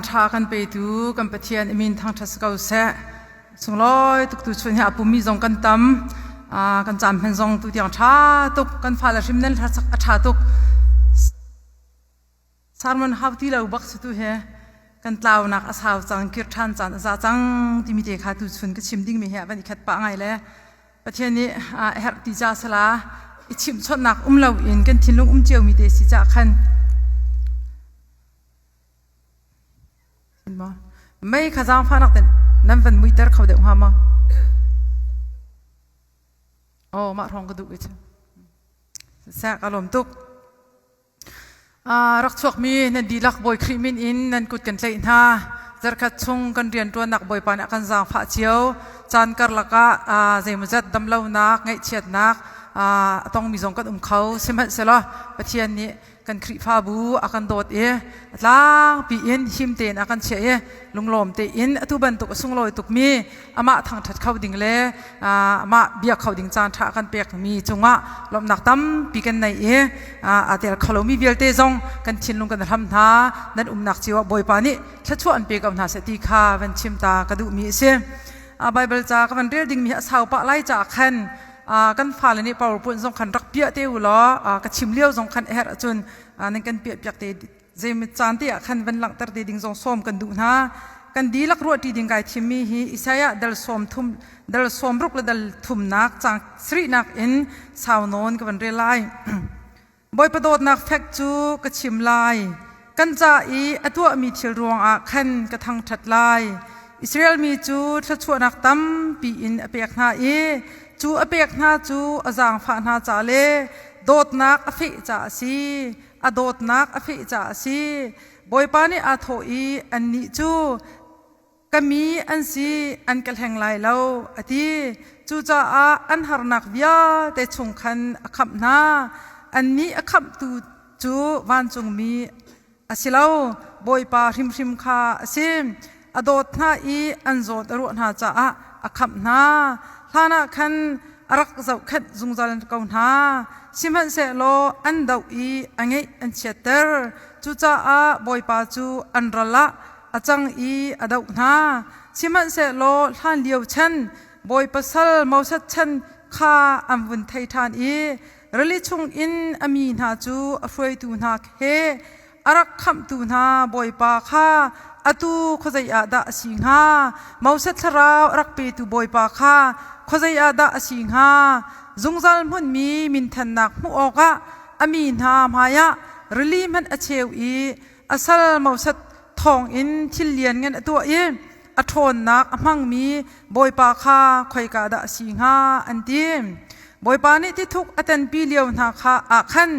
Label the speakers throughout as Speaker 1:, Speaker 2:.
Speaker 1: ṭha kan petu kan Pathian i min thangṭhat si ko seh. Sunglawi tuk tu chun hi a pummi zong kan tam. Kan caan hman zong tu tiang ṭha tuk. Kan fale hrim nan a ṭha tuk. Sermon hau ti lo bak si tu he kan tlaunak a sau cang, kir ṭhan caan a za cang timi te kha tu chun ka chim dingmi he a van i khat pah ngai le Pathian nih a herh ti ca sala i chimhchawnhnak um loin kan thinlung um ciomi te si cah khan mei kha zaangfahnak ten nan van muiter kho deuh hnga maw? Oh, mah hrawng ka duh i cu. Seh, ka lawm tuk. Rak chuakmi nan dihlak Bawi Khrih min in nan kut kan tlaih hna. Zarkhat chung kan rianṭuannak Bawipa nih a kan zaangfah cio. Caan karlak ah zeimawzat damlonak, ngaihchiatnak a tongmi zong kan um kho. Sihmanhsehlaw Pathian nih kan Khrihfabu a kan dawt i a tlangpi in him tein a kan chiah i lunglawm tein atu bantuk a sunglawi tukmi amah thangṭhat kho ding le amah bia kho ding caan ṭha kan pekmi cungah lawmhnak tampi kan nei i aa tel kho lomi vialte zong kan thinlung kan hlam hna. Nan umnak cio ah Bawipa nih thluachuah an pe ko hna seh ti kha van chim ta ka duhmi a si. Bible ca ka van rel dingmi hi a sau pah lai caah khan kan fale nih PowerPoint zong khan rak piah te u law ka chim lio zong khan a herh ahcun nan kan piah piak te zeimit caan te ah khan van langhter te ding zong sawm kan duh hna. Kan dihlak ruahṭi ding kai thimmi hi Isaiah dal sawm thum dal sawm ruk le dal thumnak caang sarihnak in sau nawn ka van rel lai. Bawipa dawtnak fek cu ka chim lai. Kan ca i a tuahmi thil ruangah khan ka thangṭhat lai. Israel mi cu thluachuahnak tampi in a pek hna i cu a pek hna cu a zaangfah hna ca le dawtnak a feh caah a si. A dawtnak a feh caah a si. Bawipa nih aa thawh i annih cu ka mi an si, an ka hleng lai lo, a ti. Cucaah an harnak vialte chung khan a khamh hna. Annih a khamhtu cu vancungmi a si lo, Bawipa hrimhrim kha a si. A dawt hna i an zawt a ruah hna caah a khamh hna. Hlanah khan a rak zohkhenh zungzal ko hna. Sihmanhsehlaw an doh i a ngeih an chiatter. Cucaah Bawipa cu an ral ah a cang i a doh hna. Sihmanhsehlaw hlanlio chan Bawipa sal Moses chan kha an vun thei ṭhan i rili chungin a mi hna cu a hruaitu hna he a rak khamhtu hna Bawipa kha atu khuazei ah dah a si hnga? Moses thlarau a rak petu Bawipa kha khuazei ah dah a si hnga? Zungzal hmunmi minthannak hmuh awkah a mi hna hmaiah rili hmanh a cheu i a sal Moses thawngin thil lianngan a tuah i a ṭhawnnak a hmangmi Bawipa kha khoika dah a si hnga an ti. Bawipa nih tithuk a tenpi lio hna kha ah khan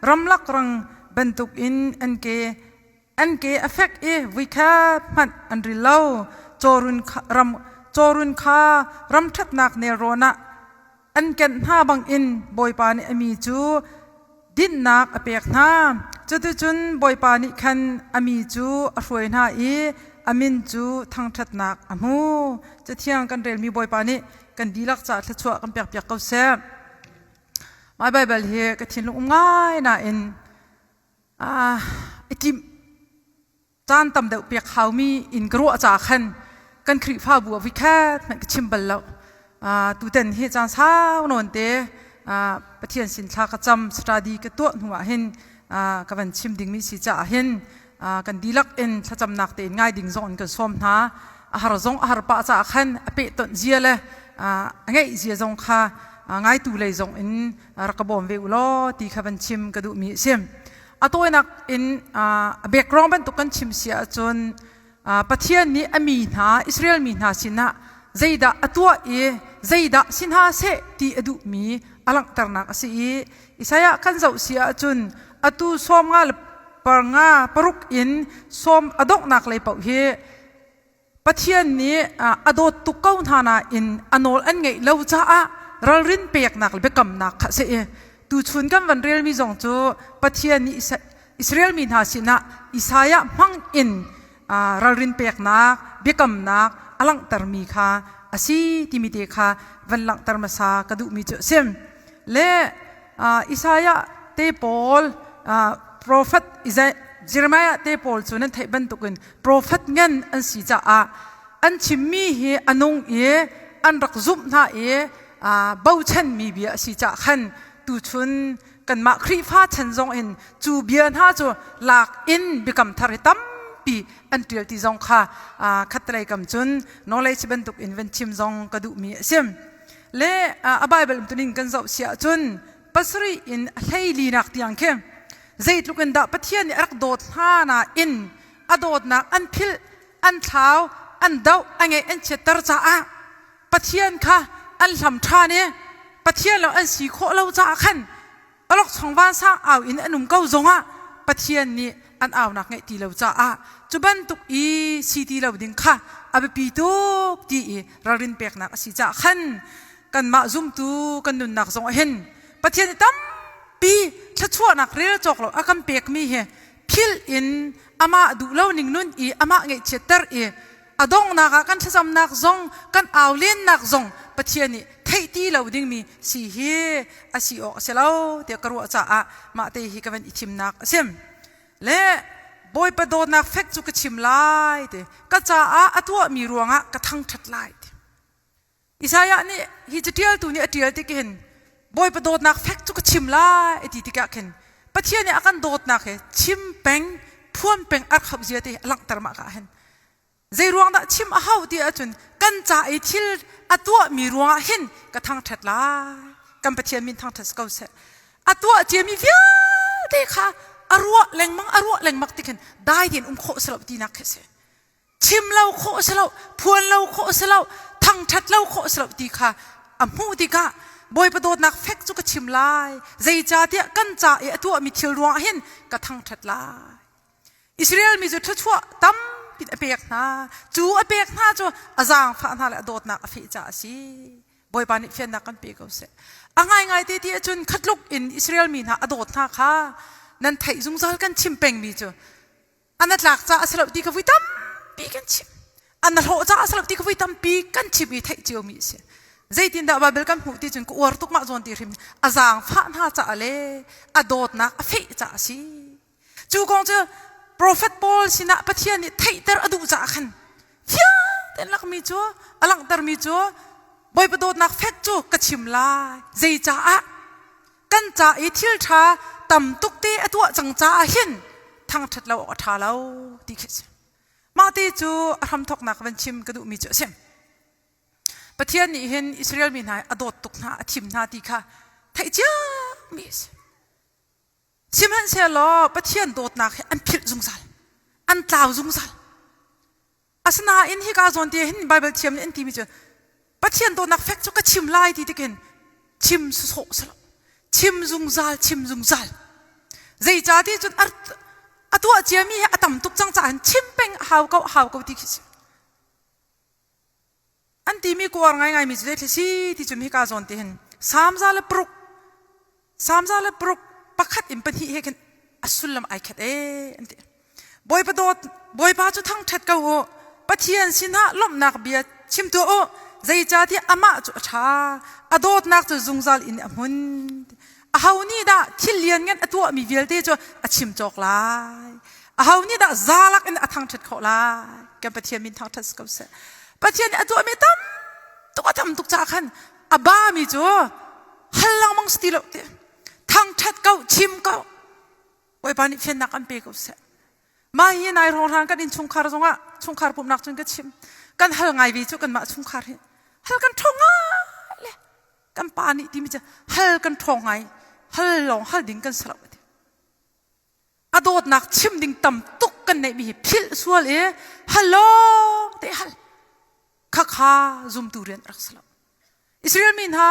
Speaker 1: ramlak rang bantukin an ke an ke a fek i vuikhat hmanh an ril lo. Cawrun kha ram cawrun kha ram ṭhatnak nelrawn ah an kenh hna bangin Bawipa nih a mi cu dinhnak a pek hna. Cuticun Bawipa nih khan a mi cu a hruai hna i a min cu thangṭhatnak a hmu. Cathiang kan relmi Bawipa nih kan dihlak caah thluachuah kan pekpiak ko seh. Mah Baibal hi ka thinlung um ngai nain i timh caan tam deuh pek haumi in ka ruah caah khan kan Khrihfabu ah voikhat hmanh ka chim bal lo. Tutan hi caan sau nawn te Pathian sin thla ka cam study ka tuah hnu ah hin ka van chim dingmi si caah hin kan dihlak in thlacamnak tein ngai ding zong in kan sawm hna. A har zong a har pah caah khan a pehtonh zia le a ngeih zia zong kha ngaitu lei zong in rak ka bawm ve u law ti kha van chim ka duhmi a si. A tawinak in a background bantuk kan chim si ahcun Pathian nih a mi hna Israel mi hna sinah zeidah a tuah i zeidah si hna seh ti a duhmi a langhternak a si i Isaiah kan zoh si ahcun atu sawm nga le par nga paruk in sawm a donghnak lei paoh hi Pathian nih a dawt tuk ko hna nain a nawl an ngeih lo caah ralrin peknak le biakamnak kha a si i tuchun kan van relmi zong cu Pathian nih Israel mi hna sinah Isaiah hmang in ralrin peknak biakamnak a langhtermi kha a si timi te kha van langhter hmasa ka duhmi cu a si. Le Isaiah te pawl profet. Jeremiah te pawl cu nan theih bantukin profet ngan an si caah an chimmi hi a nung i an rak zumh hna i bochanmi bia a si caah khan tuchun kanmah Khrihfa chan zong in cu bia hna cu lak in biakam thar hi tampi an ṭial ti zong kha khattelei kam cun knowledge bantuk in van chim zong ka duhmi a si. Le a Bible umtuning kan zoh si ahcun pasarih in hleilinak tiang khi zeitluk in dah Pathian nih a rak dawt hna nain a dawtnak an philh, an thlau, an doh, a ngeih an chiatter caah Pathian kha an hlam ṭhan i Pathian lo an si khawh lo caah khan awlokchong vansang au in an um ko zongah Pathian nih an aunak ngeih ti lo caah cu bantuk i si ti lo ding kha a biapi tuk ti i ralrin peknak a si caah khan kanmah zumtu kan nunnak zong ah hin Pathian nih tampi thluachuahnak rel cawk lo a kan pekmi hi philh in amah duh lo ning nun i amah ngaihchiatter i a donghnak ah kan thlacamnak zong kan au lennak zong Pathian nih theih ti lo dingmi si hi a si awk a si lo tiah ka ruah caah mah te hi ka van i thimnak a si. Le Bawipa dawtnak fek cu ka chim lai ti ka caah a tuahmi ruangah ka thangṭhat lai ti. Isaiah nih hi caṭialtu nih a ṭial tik hin Bawipa dawtnak fek cu ka chim lai ti tikah khin Pathian nih a kan dawtnak hi chim peng phuan peng a rak hauh zia te a langhter mah ka hin zei ruang dah chim a hauh ti ahcun kan ca i thil a tuahmi ruangah hin ka thangṭhat lai kan Pathian min thangṭhat si ko seh a tuah ciami vialte kha a ruah lengmang a ruah lengmang ti khin dai tein um khawh si lo tinak khi si chim lo khawh a si lo phuan lo khawh a si lo thangṭhat lo khawh a si lo ti kha a hmuh tikah Bawipa dawtnak fek cu ka chim lai zeicahtiah kan ca i a tuahmi thil ruangah hin ka thangṭhat lai Israel mi cu thluachuah tampi a pek hna cu a pek hna cu a zaangfah hna le a dawtnak a feh caah a si Bawipa nih fiannak kan pe ko seh a ngaingai te ti ahcun khatluk in Israel mi hna a dawt hna kha nan theih zungzal kan chim pengmi cu an a tlak caah a si lo ti ka vui tampi kan chim an a hlawh caah a si lo ti ka vui tampi kan chim i theih ciomi a si zeitindah Baibal kan hmuh ti cun ka uar tuk mah zawn ti hrim a zaangfah hna caah le a dawtnak a feh caah a si cu kong cu profet Paul sinah Pathian nih theihter a duh caah khan fiang tein lakmi cu a langhtermi cu Bawipa dawtnak fek cu ka chim lai zeicaah kan ca i thil ṭha tam tuk te a tuah cang caah hin thangṭhat lo awk a ṭha lo ti khi a si. Mah te cu a hramthawknak van chim ka duhmi cu a si. Pathian nih hin Israel mi hna a dawt tuk hna, a thim hna ti kha theih ciami a si. Sihmanhsehlaw Pathian dawtnak hi an philh zungzal, an tlau zungzal. Asinain hika zawn te hin Baibal thiam nih an timi cu Pathian dawtnak fek cu ka chim lai ti tikin chim sawh salo chim zungzal chim zungzal zeicah ti cun a tuah ciami hi a tam tuk cang caah chim peng a hau ko a hau ko ti khi si An timi kuar ngaingaimi cu zeithil si ti cu hika zawn te hin samza le paruk samza le paruk pakhat in pahnih he khin a sullam ai khat ee an ti. Bawipa dawt Bawipa cu thangṭhat ko u Pathian sinah lawmhnak bia chim tuah u zeicahtiah amah cu a ṭha a dawtnak cu zungzal in a hmun aho nih dah thil lianngan a tuahmi vialte cu a chim cawk lai aho nih dah zalak in a thangṭhat khawh lai kan Pathian min thangṭhat si ko seh Pathian nih a tuahmi tam tuk a tam tuk caah khan a bami cu hal lengmang si ti lo ti thangṭhat ko chim ko Bawipa nih fiannak an pe ko seh mah hi nai hrawnghrang kan innchungkhar zongah chungkhar pumhnak cun ka chim kan hal ngai ve cu kanmah chungkhar hi hal kan ṭhawng ngai le kan pa nih timi cu hal kan ṭhawng ngai hal lawng hal ding kan si lo ti a dawtnak chim ding tam tuk kan neihmi hi philh sual i hal lawng te hal khakha zumtu rian rak si lo Israel mi hna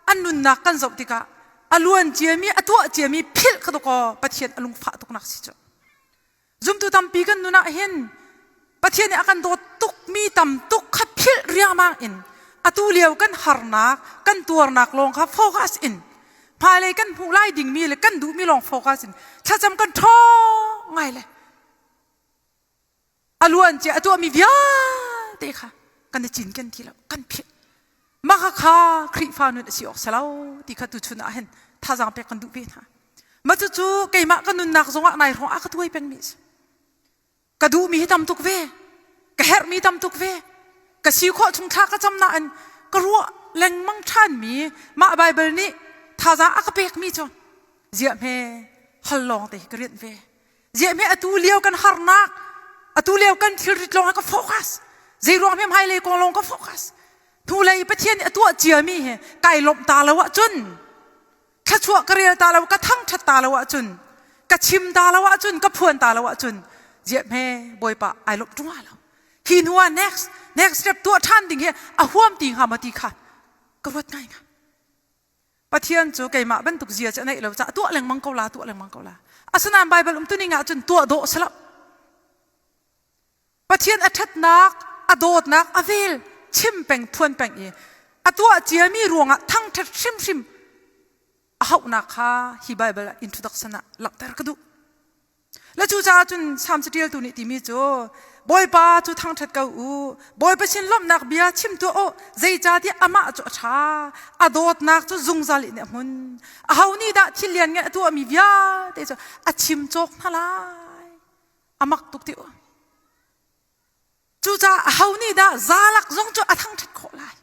Speaker 1: an nunnak kan zoh tikah a luan ciami a tuah ciami philh kha kaw Pathian a lungfah tuknak si cu Zumtu tampi kan nun ah hin Pathian nih a kan dawt tukmi tam tuk kha philh riangmang in atu lio kan harnak kan tuarnak lawng kha focus in hmailei kan hmuh lai dingmi le kan duhmi lawng focus in thlacam kan ṭhawng ngai le a luan cia a tuahmi vialte kha kan i cinken ti lo kan philh mah kha Khrihfa nun a si awk si lo ti kha tuchun ah hin thazaang pek kan duh ve hna. Mah cucu keimah ka nunnak zongah nai hrawng ah ka tuai pengmi a si. Ka duhmi hi tam tuk ve. Ka herhmi tam tuk ve. Ka si khawh chung thla ka cam nain ka ruah lengmang ṭhanmi mah Baibal nih thazaang a ka pekmi cu ziah hme hal lawng te hi ka rianh ve. Ziah hme atu lio kan harnak, atu lio kan thilrit lawng ah ka focus. Zei ruang hme hmailei kong lawng ka focus. Hnulei Pathian nih a tuah ciami hi kai lawmh ta lo ahcun thluachuah ka rel ta lo, ka thangṭhat ta lo ahcun ka chim ta lo ahcun ka phuan ta lo ahcun ziah hme Bawipa ai lawmh ṭung lo. Hi hnu ah next next step tuah ṭhan ding hi a huam ti hnga maw ti kha ka ruat ngai nga. Pathian cu keimah bantuk zia cu a neih lo caah tuah lengmang ko la tuah lengmang ko la. Asinain Baibal umtuning ah cun tuah dawh si lo. Pathian a ṭhatnak, a dawtnak, a vel chim peng phuan peng i a tuah ciami ruangah thangṭhat hrimhrim a hauhnak kha hi Baibal ah introduction ah langhter ka duh. Le cucaah cun Salm caṭialtu nih timi cu Bawipa cu thangṭhat ko u, Bawipa sin lawmhnak bia chim tuah u, zeicahtiah amah cu a ṭha, a dawtnak cu zungzal in a hmun. Aho nih dah thil lianngan a tuahmi vialte cu a chim cawk hna lai? A mak tuk ti u. Cucaah aho nih dah zalak zong cu a thangṭhat khawh lai?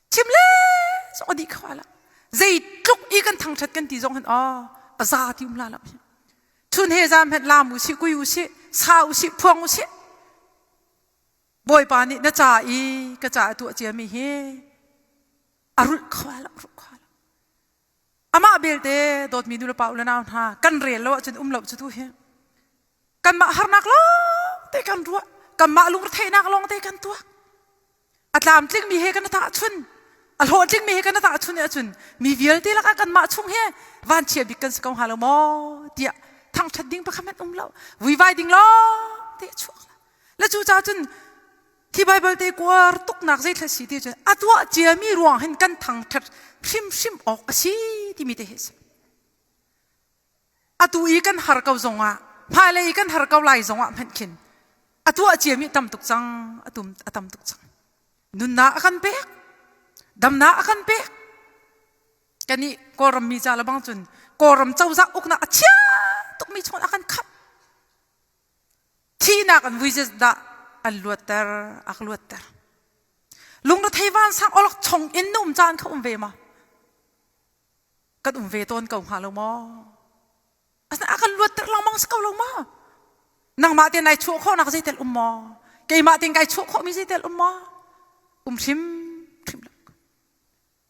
Speaker 1: Chim le zong a dih kho ala. Zeitluk i kan thangṭhat kan ti zong hin aw a za ti um la lo. Chun he zam het lam u sih, kui u sih, sa u sih, phuang u sih. Bawipa nih na ca i ka ca a tuah ciami hi a rulh kho lo, rulh kho lo. Amah belte dawtmi nu le pa u le nau hna kan rel lo ahcun um lo cu tu hi. Kanmah harnak lawng te kan ruah. Kanmah lungretheihnak lawng te kan tuah. A tlamtlingmi he kan tahchun. A hlawhtlingmi he kan tahchun ahcun mi vialte lakah kanmah chung he vanchia bik kan si ko hnga lo maw tiah thangṭhat ding pakhat hmanh um lo. Vuivai ding lawng te a chuak. Le cu ca cun hi Baibal te kuar tuknak zeithla si ti cun a tuah ciami ruang hin kan thangṭhat hrimhrim awk a si timi te hi a si. Atu i kan har ko zongah, hmailei i kan har ko lai zongah hmanh khin a tuah ciami tam tuk cang, a tum a tam tuk cang. Nunnak a kan pek, damnak a kan pek. Kannih Kawlram mi ca le bang cun Kawlram cozah uknak a chia tukmi chung a kan khamh. Thihnak an vui dah an luatter, a ka luatter. Lungrethei vansang olok chong in na um caan kha um ve ma? Kan um ve tawn ko hnga lo maw? Asinain a kan luatter lengmang si ko lo maw? Nangmah te nai chuah khawhnak zeitel um maw? Keimah tein kai chuah khawhmi zeitel um maw? Um hrim hrim lo.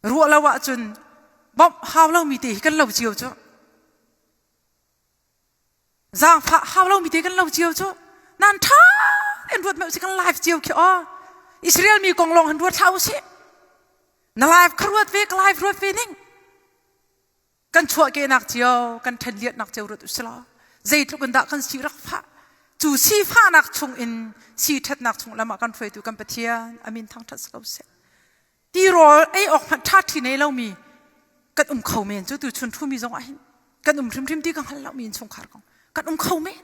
Speaker 1: Ruah lo ahcun bawmh hau lomi te hi kan lo cio cu. Zaangfah hau lomi te kan lo cio cu. Nan ṭha in ruat meuh si kan live cio khi aw. Israel mi kong lawng hin ruat hlah usih. Na live kha ruat ve, ka live ruat ve ning. Kan chuahkehnak cio, kan ṭhenliatnak cio ruat usih law zeitluk in dah kan si rak fah. Cu sifahnak chung in si ṭhatnak chung lam ah kan hruaitu kan Pathian amin thangṭhat si ko seh. Tirawl ei awk hmanh ṭha ṭhi nei lomi kan um kho men cu tuchun ṭhumi zong ah hin kan um hrimhrim ti ka hngal lomi innchungkhar kong kan um kho men.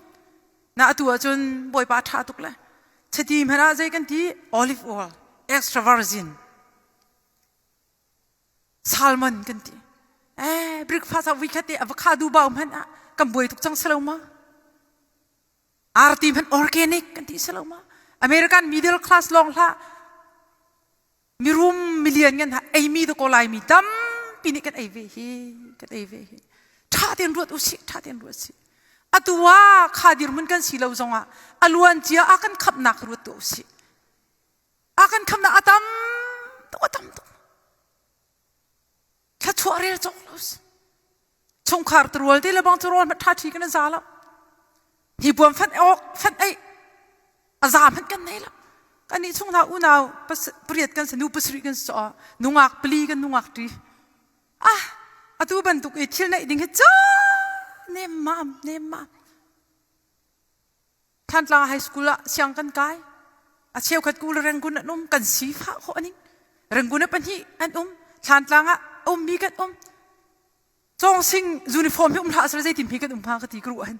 Speaker 1: Na atu ahcun Bawipa ṭha tuk le chiti hmanh ah zei kan ti olive oil extra virgin salmon kan ti. Eh breakfast ah vuikhat te avocado bau hmanh ah kan buai tuk cang si lo ma? Arti hmanh organic kan ti si lo ma? American middle class lawng hlah mirum milian ngan ha eimi to ko laimi tampi nih kan ei ve hi kan ei ve hi ṭha tein ruat usih ṭha tein ruat usih atu ah kha dirhmun kan si lo zongah a luan cia a kan khamhnak ruat tuah usih a kan khamhnak a tam tuk a tam tuk Thluachuah rel cawk lo si. Chungkhar turual te le bang cu rawl hmanh ṭha ṭhi kan za lo. Hi buam fat awk fat ei a za hmanh kan nei lo. Kan nih chung hna unau pariat kan si nu pasarih kan si caah nungak pali kan nungak ṭi. Ah atu bantuk i thil neih ding hi ca nem mam nem mam. Thantlang High School ah siang kan kai. A cheukhat ku le Rangoon an um, kan sifah khawh aning. Rangoon ah pahnih an um, Thlantlang ah ummi kan um. Cawngsing uniform hi um hlah sel zeitin hi kan um hnga ka ti ka ruah hin.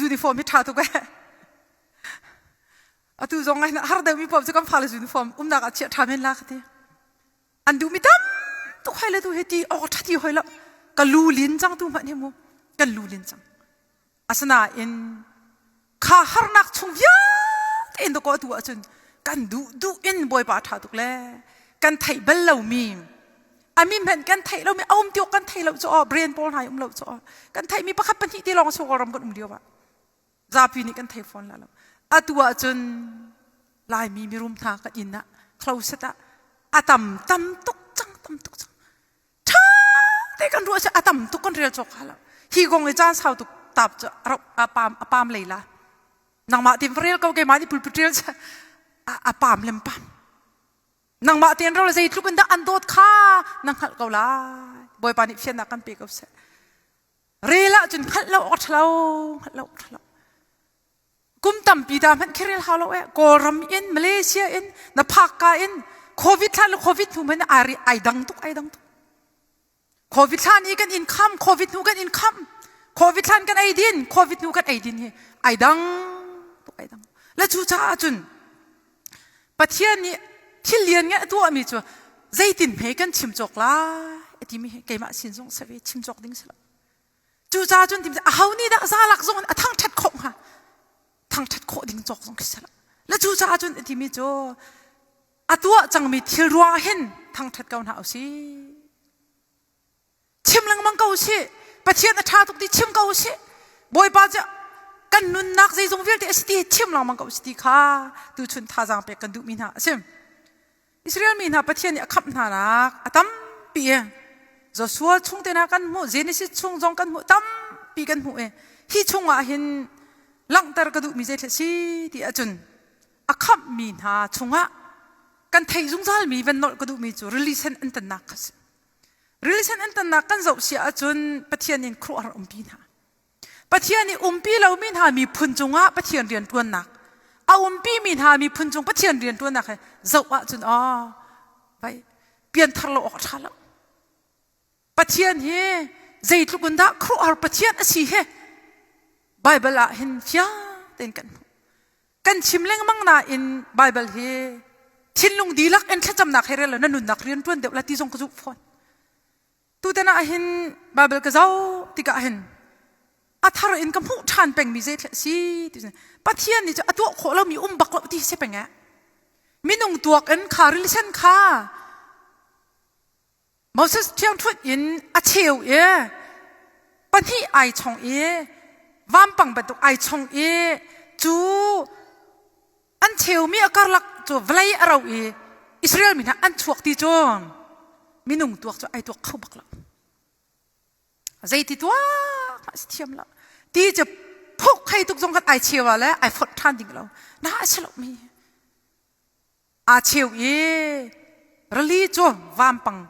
Speaker 1: Uniform hi ṭha tuk eh. Atu zong ah har deuhmi paoh cu kan fale uniform umnak ah chiah ṭha men la ka ti. An duhmi tam tuk hoi le tu hi ti awk ṭha ti hoi lo. Ka lu lin cang tu hmanh hi mu. Kan lulin cang. Asinain kha harnak chung vialte in dawkaw atu ahcun kan duh duh in Bawipa ṭha tuk le kan theih bal lomi a min hmanh kan theih lomi a um ti awk kan thei lo cu aw brain pawl hna um lo cu aw kan theihmi pakhat pahnih te lawng a ram kan um lio ah zapi nih kan thei fawn la lo atu ahcun Laimi mirum hna kan inn ah closet ah a tam tam tuk cang tam tuk cang ṭha te kan ruah a tam tuk kan rel cawk lo hi kong i caan sau tuk tap cu a pam a pam lei la nangmah tin rel ko keimah nih pulpit rel a pam lem pam nangmah ten rel zeitluk in dah an dawt kha na hngalh ko lai bawipa nih fiannak kan pe ko seh rel ah cun hngalh lo awk ṭha lo hngalh lo awk ṭha lo Kum tampi da hmanh khi rel hau lo eh. Kawlram in, Malaysia in, na phak ka in, COVID hlan le COVID hnu hmanh ai ai dang tuk, ai dang tuk. COVID hlan i kan income, COVID hnu kan income, COVID hlan kan eidin, COVID hnu kan eidin hi ai dang tuk, ai dang. Le cu caah cun Pathian nih thil lian ngai a tuahmi cu zeitin hme kan chim cawk lai a timi hi keimah sin zong si ve chim cawk ding si lo. Cucaah cun tim aho nih dah zalak zong in a thangṭhat khawh hnga? Thangṭhat khawh ding cawk zong khi si lo. Le cucaah cun a timi cu a tuah cangmi thil ruangah hin thangṭhat ko hna usih. Chim lengmang ko usih. Pathian a ṭha tuk ti chim ko usih. Bawipa cu kan nunnak zeizong vialte a si ti chim lengmang ko usih ti kha tuchun thazaang pek kan duhmi hna a si. Israel mi hna Pathian nih a khamh hnanak a tampi i Joshua chung te hna kan hmuh, Genesis chung zong kan hmuh, tampi kan hmuh i hi chungah hin langhter ka duhmi zei si ti ahcun a khamhmi hna chungah kan theih zungzalmi van nolh ka duhmi cu rili sen an tannak kha si. Rili sen an tannak kan zoh si ahcun Pathian in khuaruahhar umpi hna. Pathian nih umpi lomi hna miphun cungah Pathian rianṭuannak a umpi mi hna miphun cung Pathian rianṭuannak he zoh ahcun aw vai pianthar lo awk a ṭha lo. Pathian hi zeitluk in dah khuaruahhar Pathian a si hi Baibal ah hin fiang tein kan hmuh. Kan chim lengmang nain Baibal hi thinlung dihlak in thlacamnak he rel lo na nunnak rian ṭuan deuh la ti zong ka zumh fawn. Tutan ah hin Baibal ka zoh tikah hin a thar in ka hmuh ṭhan pengmi zei si ti Pathian nih cu a tuah khawh lomi um bak lo ti si peng eh. Minung tuak in kha rilisen kha Moses ṭhiangṭhunh in a cheu i pahnih ai chong i vampang bantuk ai chong i cu an cheumi a karlak cu vawlei a ro i Israel mi hna an chuak ti cu minung tuak cu ai tuak kho bak lo. Zeiti tuak hmanh si thiam lo. Ti cu phuk khei tuk zong khan ai cheu ah le ai fonh ṭhan ding lo. Na a si lo mi. Aa cheu i rili cu vampang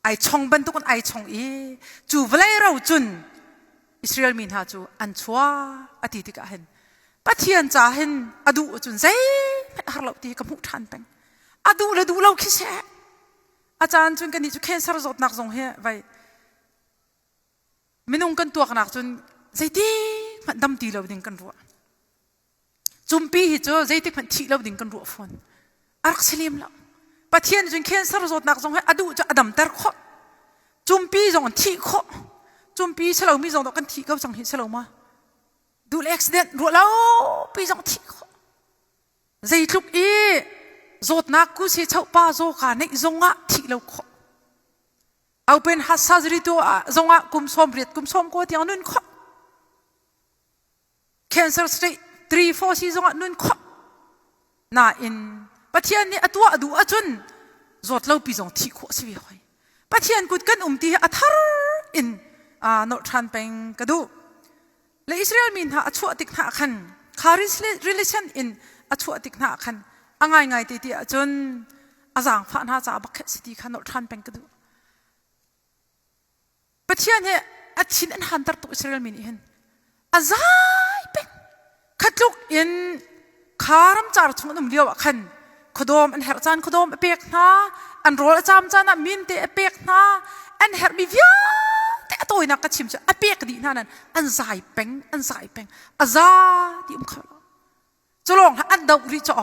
Speaker 1: ai chong bantukin ai chong i cu vawlei ro cun Israel mi hna cu an chuak a ti tikah hin Pathian ca hin a duh cun zeihmanh har lo ti ka hmuh ṭhan peng. A duh le duh lo khi seh. A caan cun kannih cu cancer zawtnak zong hi vai minung kan tuaknak cun zeiti hmanh dam ti lo ding kan ruah. Cumpi hi cu zeitik hmanh thih lo ding kan ruah fawn. A rak si lem lo. Pathian cun cancer zawtnak zong hi a duh cu a damter khawh. Cumpi zong an thih khawh. Cumpi si lomi zong kan thih ko cang hi si lo ma? Duh le accident ruah lo pi zong thih khawh. Zeitluk i zawtnak ku se chopa zaw ka neih zong ah thih lo khawh. Open heart surgery tu ah zong ah kum sawm riat kum sawm ko tiang nun khawh. Cancer stage 3 4 si zongah nun khawh nain Pathian nih a tuah duh ahcun zawt lo pi zong thih khawh si ve hoi. Pathian kut kan um ti hi a thar in nolh ṭhan peng ka duh. Le Israel mi hna a chuah tik hna khan kha religion in a chuah tik hna khan a ngaingai te ti ahcun a zaangfah hna caah bak si ti kha nolh ṭhan peng ka duh. Pathian hi a thin an hanter tuk Israel mi nih hin a zai peng khatluk in kha ramcar chung an um lio ah khan khuadawm an herh caan khuadawm a pek hna an rawl a caam caan ah min te a pek hna an herhmi vialte a tawinak ka chim cu a pek dih hna nan an zai peng an zai peng a za ti um kho lo culawng an doh rih cu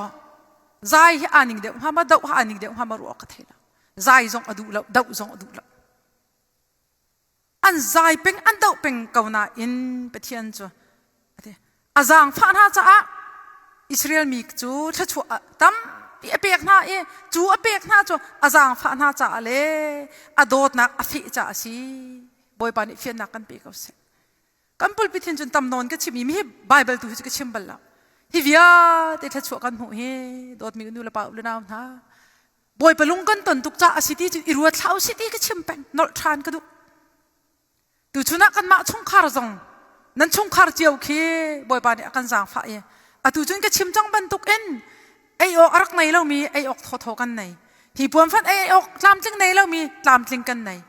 Speaker 1: zai hi aa ning deuh hnga ma doh ha aa ning deuh hnga ma ruah ka thei lo zai zong a duh lo doh zong a duh lo. An zai peng an doh peng ko nain Pathian cu a zaangfah hna caah Israel mi cu thluachuah tampi a pek hna i cu a pek hna cu a zaangfah hna caah le a dawtnak a feh caah a si. Bawipa nih fiannak kan pe ko seh. Kan pulpit hin cun tam nawn ka chim i mi hi Bible tu hi cu ka chim bal lo. Hi vialte thluachuah kan hmuh hi dawtmi nu le pa u le nau hna Bawipa lung kan ton tuk caah a si ti cu i ruat hlah u sih ti ka chim peng nolh ṭhan ka duh. Tuchun ah kanmah chungkhar zong nan chungkhar cio khi Bawipa nih a kan zaangfah i atu cun ka chim cang bantuk in ei awk a rak nei lomi ei awk thawthaw kan nei. Hi puanfan ei awk tlamtling nei lomi tlamtling kan nei.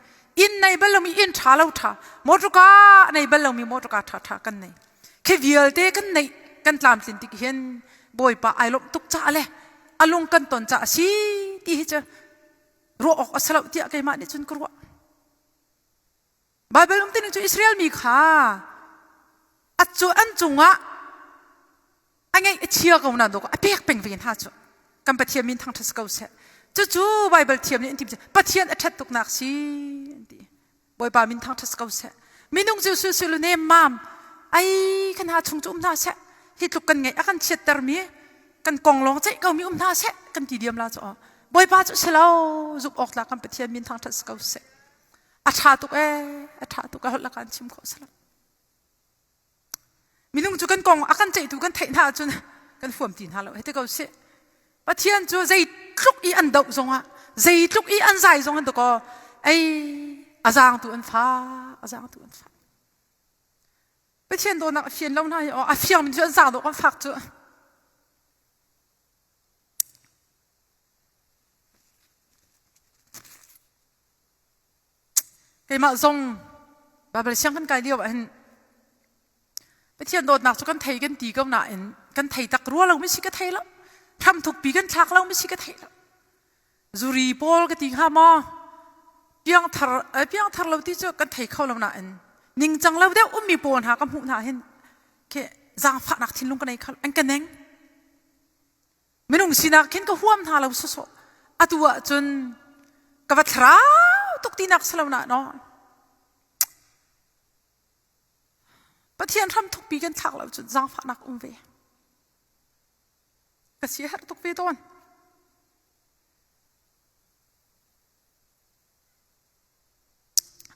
Speaker 1: Inn nei bal lomi inn ṭha lo ṭha, motorka nei bal lomi motorka ṭha ṭha kan nei. Khi vialte kan neih kan tlamtlin tik hin Bawipa ai lawmh tuk caah le a lung kan ton caah a si ti hi cu ruah awk a si lo tiah keimah nih cun ka ruah. Baibal um tining cu Israel mi kha a cu an cungah a ngeih a chia ko na dawk a pek peng ve hna cu kan Pathian min thangṭhat ko seh. Cucu Baibal thiam nih an ti Pathian a ṭhat tuknak si an ti. Bawipa min thangṭhat ko seh. Minung cu sulsulu nem mam ai kan ha chung cu um hna seh. Hi tluk kan ngeih a kan chiattermi kan kong lawng ceih komi um hna seh kan ti diam la cu Bawipa cu si lo zumh awk tlak kan Pathian min thangṭhat ko seh. A ṭha tuk ee, a ṭha tuk a holh kan chim khawh salam. Minung cu kan kong a kan ceihtu kan theih hna ahcun kan huam ti hna lo hei ti ko sih. Pathian cu zeitluk i an doh zongah zeitluk i an zai zong an kaw ei a zaangtu an fa a zaangtu an fa. Pathian dawtnak a fian lo hna hi a fiang mi cu an zaang dawh kan fak cu. Keimah zong Baibal siang kan kai lio ah hin Pathian dawtnak cu kan thei kan ti ko nain kan thei tak rua lo mi si ka thei lo. Hramthukpi kan thlak lo mi si ka thei lo. Zuri pawl ka ti hnga maw? Piangthar eh, piangthar lo ti cu kan thei kho lo nain ningcang lo deuh ummi pawl hna ka hmuh hna hin khi zaangfahnak thinlung ka nei kho an ka neng. Minung sinak khin ka huam hna lo sawsawh. Atu ah cun ka va thlarau tuk tinak si lo na no. Pathian hram thukpi kan thlak lo cun zaangfahnak um ve. Ka si herh tuk ve tawn.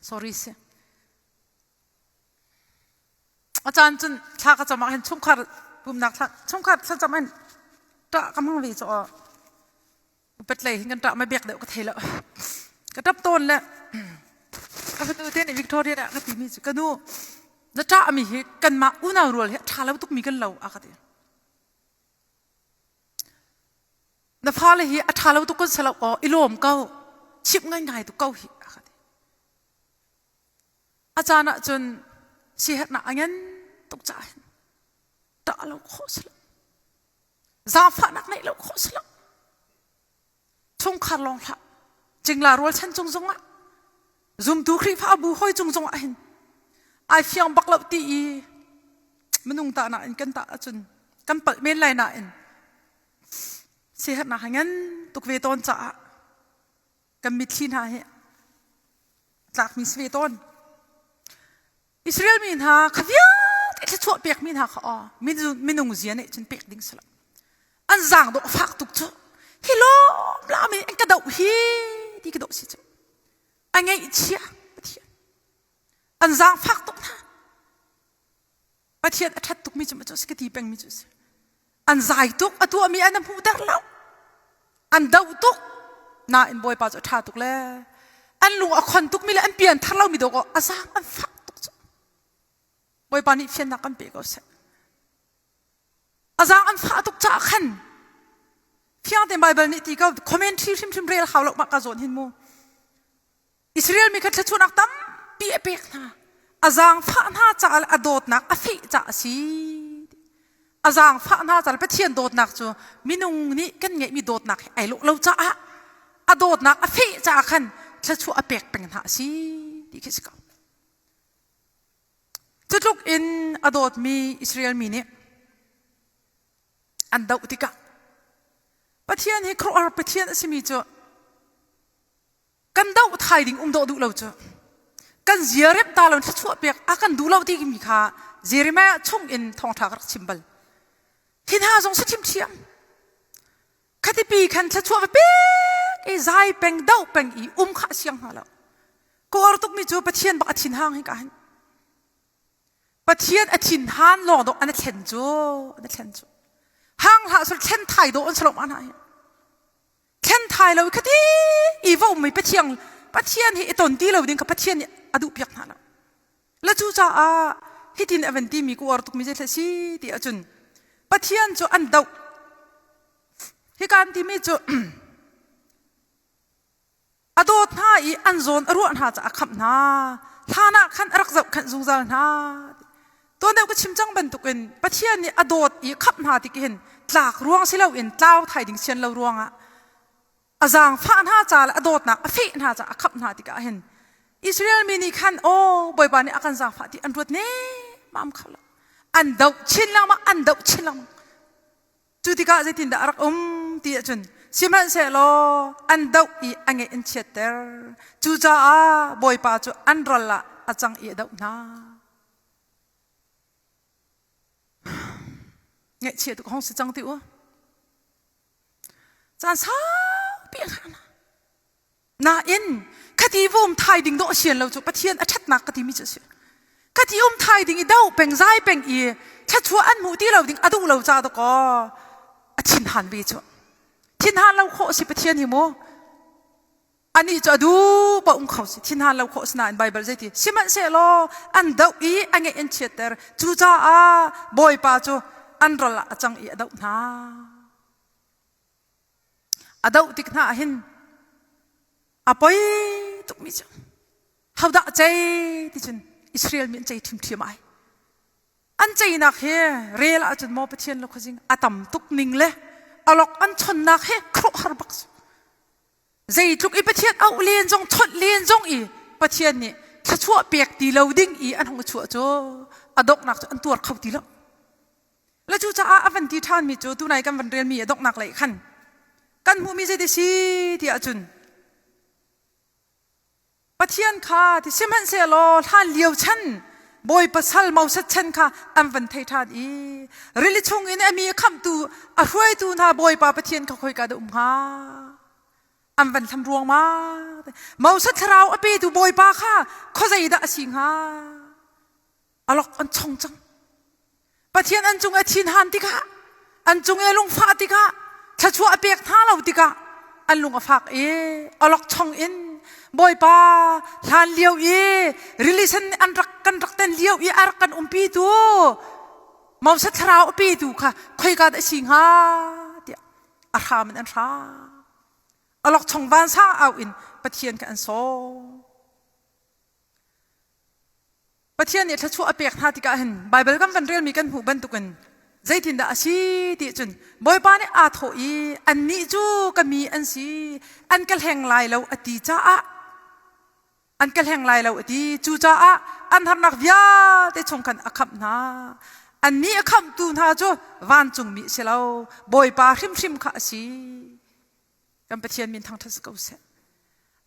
Speaker 1: Sorry si. A caan cun thla ka cam ah hin chungkhar pumnak thla chungkhar thlacam in ṭah ka hmang ve cu aw. Upat lei hin kan ṭah ma biak deuh ka thei lo. Ka ṭap tawn le ka fanu te nih Victoria nih a ka timi cu ka nu na ṭahmi hi kanmah unau rual hi a ṭha lo tukmi kan lo a ka ti. Na fale hi a ṭha lo tuk kan si lo aw i lawm ko chimh ngaingai tuk ko hi a ka ti. A caan ahcun siherhnak a ngan tuk caah hin ṭah lo khawh si lo. Zaangfahnak neih lo khawh si lo. Chungkhar lawng hlah. Cingla rualchan cung zongah zumtu Khrihfabu hawi cung zongah hin ai fiang bak lo ti i minung tahnak in kan tah ahcun kan palh men lai nain siherhnak a ngan tuk ve tawn caah kan mitthli hna hi tlakmi si ve tawn. Israel mi hna kha vialte thluachuah pekmi hna kha aw minung zia nih cun pek ding si lo. An zaang dawh fak tuk cu hi lawm lam in an ka doh hi ti ka doh si cu. A ngeihchia Pathian. An zaang fak tuk hna. Pathian a ṭhat tukmi cu cu si ka ti pengmi cu si. An zai tuk, a tuahmi an hmuhter lo. An doh tuk. Nain Bawipa cu a ṭha tuk le an lung a khon tukmi le an pian thar lomi dawk a zaang an fak tuk cu. Bawipa nih fiannak kan pe ko seh. A zaang an fah tuk caah khan fiang tein Baibal nih ti ko commentary hrimhrim rel hau lo mah ka zawn hin mu. Israel mi kha thluachuahnak tampi a pek hna. A zaangfah hna caah le a dawtnak a feh caah a si. A zaangfah hna caah le Pathian dawtnak cu minung nih kan ngeihmi dawtnak he ai lawh lo caah a dawtnak a feh caah khan thluachuah a pek peng hna a si ti khi si ko. Cutluk in a dawtmi Israel mi nih an doh tikah Pathian hi khuaruahhar Pathian a simi cu kan doh thai ding um dawh duh lo cu. Kan zia remh ta lo thluachuah pek a kan duh lo ti mi kha Jeremiah chung in thawngṭha ka rak chim bal. Hi hna zong si ṭhiamṭhiam. Khatipi khan thluachuah va pek i zai peng doh peng i um kha a siang hna lo. Ka uar tukmi cu Pathian bak a thin hang hi ka hin. Pathian a thin han lawng dawh an a thlen cu an a thlen cu. Hang hlah sul thlen thai dawh an si lo ma hna hi. Thlen thai lo khati i va ummi Pathian Pathian hi i ton ti lo ding kha Pathian nih a duh piak hna lo. La cu caah hitin a van timi ka uar tukmi zei si ti ahcun Pathian cu an doh. Hika an timi cu a dawt hna i an zawn a ruah hna caah a khamh hna. Hlan ah khan a rak zohkhenh zungzal hna. Tuan deuh ka chim cang bantukin Pathian nih a dawt i khamh hna tik hin tlak ruang si loin tlau thai ding sian lo ruangah a zaangfah hna ca le a dawtnak a feh hna caah a khamh hna tikah hin Israel mi nih khan aw Bawipa nih a kan zaangfah ti an ruat nemmam kho lo. An doh chin lengmang, an doh chin lengmang. Cu tikah zeitindah a rak um ti ahcun sihmanhsehlaw an doh i a ngeih an chiatter. Cucaah Bawipa cu an ral ah a cang i a doh hna. Ngaihchia tuk hong si cang ti u. Caan saupi a hngah hna. Nain khati va um thai ding dawh a sian lo cu Pathian a ṭhatnak ka timi cu a si. Khati um thai ding i do peng zai peng i thluachuah an hmuh ti lo ding a duh lo ca dakaw a thinhan ve cu. Thinhan lo khawh a si Pathian hi mu. Anih cu a duh paoh um kho si. Thinhan lo khawh si nain Baibal zeiti sihmanhsehlaw an doh i a ngeih an chiatter. Cucaah Bawipa cu an ral ah a cang i a doh hna. A doh tik hna ah hin a poi tukmi cu hodah a cei ti cun Israel mi an cei ṭhimṭhiam ai. An ceinak hi rel ahcun maw Pathian le khuazing a tam tuk ning le alok an chonnak hi khuaruahhar bak si. Zeitluk i Pathian auh len zong chonh len zong i Pathian nih thluachuah pek ti lo ding i an hung i chuah cu a donghnak cu an tuar kho ti lo. Le cucaah a van ti ṭhanmi cu tunai kan van relmi a donghnak lei khan kan hmuhmi zeiti si ti ahcun Pathian kha ti sihmanhsehlaw hlan lio chan Bawipa sal Moses chan kha an van thei ṭhan i rili chung in a mi a khamhtu a hruaitu hna Bawipa Pathian kha khoika dah um hnga an van hlam ruangmang Moses thlarau a petu Bawipa kha khuazei dah a si hnga Alok an chong cang. Pathian an cung i thinhan tikah, an cung i lungfah tikah, thluachuah a pek hna lo tikah an lung a fak i alok chong in Bawipa hlan lio i rili sen an rak kan rak ten lio i a rak kan umpi tu Moses thlarau a petu kha khoika dah a si hnga tiah a hram in an hram. Alok chong vansang au in Pathian kha an sawm. Pathian nih thluachuah a pek hna tikah hin Baibal kan van relmi kan hmuh bantukin zeitindah a si ti cun Bawipa nih aa thawh i annih cu ka mi an si an ka hleng lai lo a ti caah an ka hleng lai lo a ti cucaah an harnak vialte chung khan a khamh hna annih a khamhtu hna cu vancungmi a si lo Bawipa hrimhrim kha a si Kan Pathian min thangṭhat si ko seh.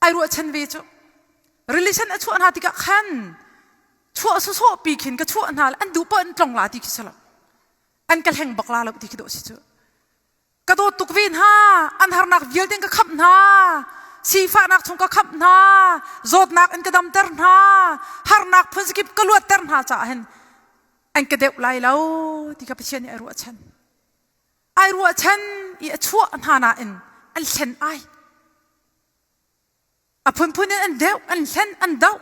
Speaker 1: Ai ruahchan ve cu. Rili sen a chuah hna tikah khan chuah sawsawh pi khin ka chuah hna an duh poh an tlong la ti khi si lo. An ka hleng bak la lo ti khi dawh si cu. Ka dawt tuk ve hna, an harnak vialte ka khamh hna, sifahnak chung ka khamh hna, zawtnak in ka damter hna, harnak phunzakip ka luatter hna caah hin an ka deuh lai lo ti kha Pathian nih ai ruahchan. Ai ruahchan i a chuah hna nain an hlen ai. A phunphun in an deuh, an hlen, an doh,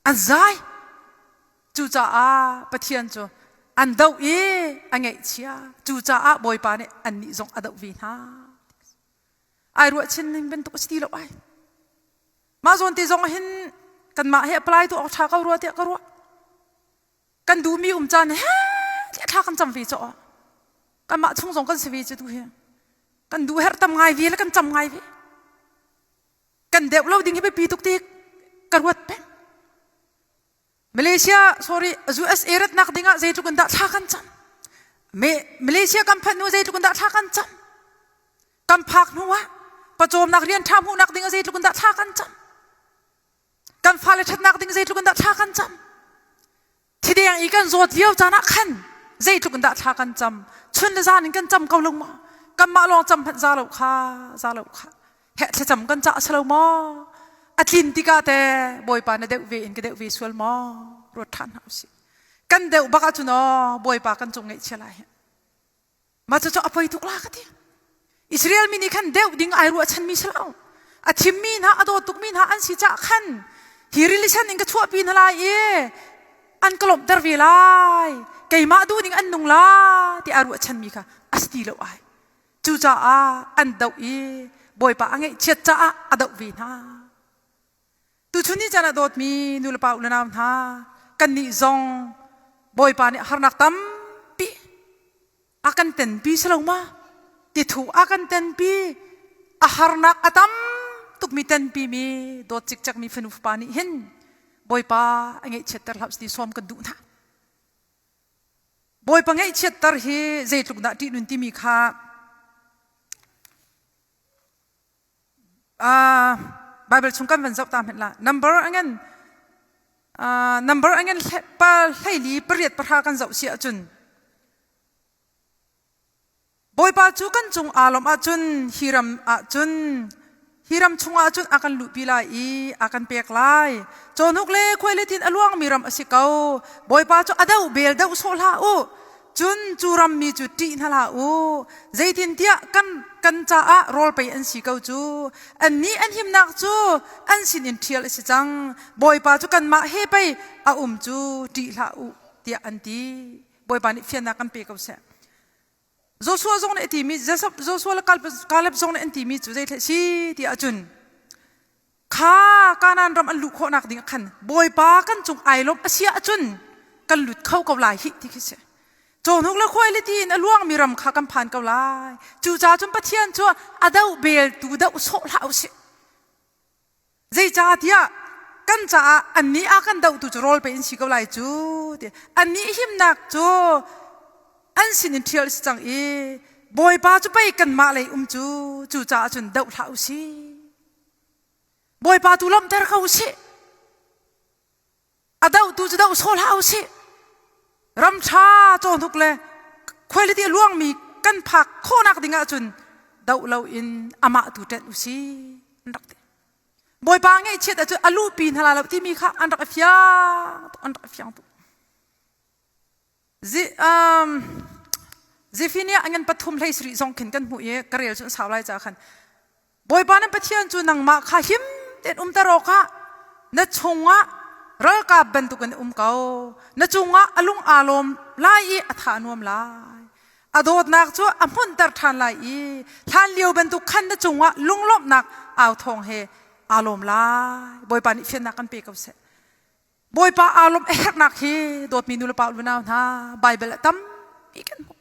Speaker 1: an zai. Cucaah Pathian cu an doh i a ngaihchia. Cucaah Bawipa nih annih zong a doh ve hna. Ai ruahchan ning bantuk a si ti lo ai. Mah zawn te zong hin kanmah he apply tu awk ṭha ko rua tiah ka ruah. Kan duhmi um caan he thla kan cam ve caw. Kanmah chung zong kan si ve cu tu hi. Kan duh herh tam ngai ve le kan cam ngai ve. Kan deuh lo ding hi biapi tuk ti ka ruat peng. Malaysia sorry USA ratnak ding ah zeitluk in dah thla kan cam. Me Malaysia kan phanh hnu zeitluk in dah thla kan cam. Kan phak hnu ah pawcawmnak rian ṭha hmuhnak ding ah zeitluk in dah thla kan cam. Kan fale ṭhatnak ding zeitluk in dah thla kan cam? Thideng i kan zawt lio caan ah khan zeitluk in dah thla kan cam? Chun le zan in kan cam ko lo maw? Kanmah lawng cam hmanh za lo kha, za lo kha. Heh thlacam kan cah a lo maw? A tlin tikah te Bawipa na deuh ve in ka deuh ve sual maw? Ruat ṭhan hna usih. Kan deuh bak ahcun aw Bawipa kan cung ngaihchia lai hi. Mah cucu a poi tuk la ka ti. Israel mi nih khan deuh ding ai ruahchanmi si lo. A thimmi hna, a dawt tukmi hna an si caah khan hi rili sen in ka chuahpi hna lai i an ka lawmhter ve lai. Keimah duh ning an nung la ti ai ruahchanmi kha a si ti lo ai. Cucaah an doh i Bawipa a ngaihchiat caah a doh ve hna. Tuchun ni caan ah dawtmi nulepa u le nau hna, kannih zong Bawipa nih harnak tampi a kan tenpi si lo ma? Tithu a kan tenpi, a harnak a tam tukmi tenpi mi dawt cikcekmi fanu fapa nih hin Bawipa a ngaihchiatter hlah ti sawm kan duh hna. Bawipa ngaihchiatter hi zeitluk dah ṭihnun timi kha Uh, Bible chung kan van zoh ta hmanh la. Number angen uh, number angen pa hleili pariat pahra kan zoh si ahcun Bawipa cu kan cung aa lawmh ahcun hi ram ahcun hi ram chungah cun a kan luhpi lai i a kan pek lai. Cawhnuk le khuailetin a luangmi ram a si ko. Bawipa cu a doh bel doh sawh hlah u. Cun cu rammi cu ṭih hna hlah u. Zeitintiah kan, kan caah rawl pei an si ko cu. Annih an himnak cu an sinin ṭhial a si cang. Bawipa cu kanmah he pei a um cu ṭih hlah u, tiah an ti. Bawipa nih fiannak kan pe ko seh. Joshua zong nih a timi, Joshua le Caleb zong nih an timi cu zei si ti ahcun kha Kanaan ram an luh khawhnak ding ah khan Bawipa kan cung ai lawmh a si ahcun kan lut kho ko lai hih ti khi si. Cawhnuk le khuai le ti in a luangmi ram kha kan phan ko lai. Cucaah cun Pathian cu a doh bel tu doh sawh hlah usih. Zeicahtiah kan caah annih a kan dohtu cu rawl pei in si ko lai cu ti. Annih himnak cu an sin in ṭhial a si cang i Bawipa cu pei kanmah lei um cu cucaah cun doh hlah u sih. Bawipa tu lawmhter ko u sih. A dohtu cu doh sawh hlah u sih. Ram ṭha cawhnuk le khuailiti a luangmi kan phak khawhnak ding ahcun doh loin amah tu ṭenh u sih an rak ti. Bawipa ngaihchiat ahcun a luhpi hna lai lo timi kha an rak i fiang tuk, an rak i fiang tuk. Zephaniah ngan pathum hlei sarih zong khin kan hmuh i ka rel cu an sau lai caah khan Bawipa nan Pathian cu nangmah kha him tein umter awkah na chungah ralkap bantukin um ko. Na cungah a lung aa lawm lai i a tha a nuam lai. A dawtnak cu a hmunhter ṭhan lai i hlan lio bantuk khan na cungah lunglawmhnak au thawng he aa lawm lai. Bawipa nih fiannak kan pe ko seh. Bawipa aa lawmh a herhnak hi dawtmi nulepa unau hna Baibal ah tampi kan hmuh.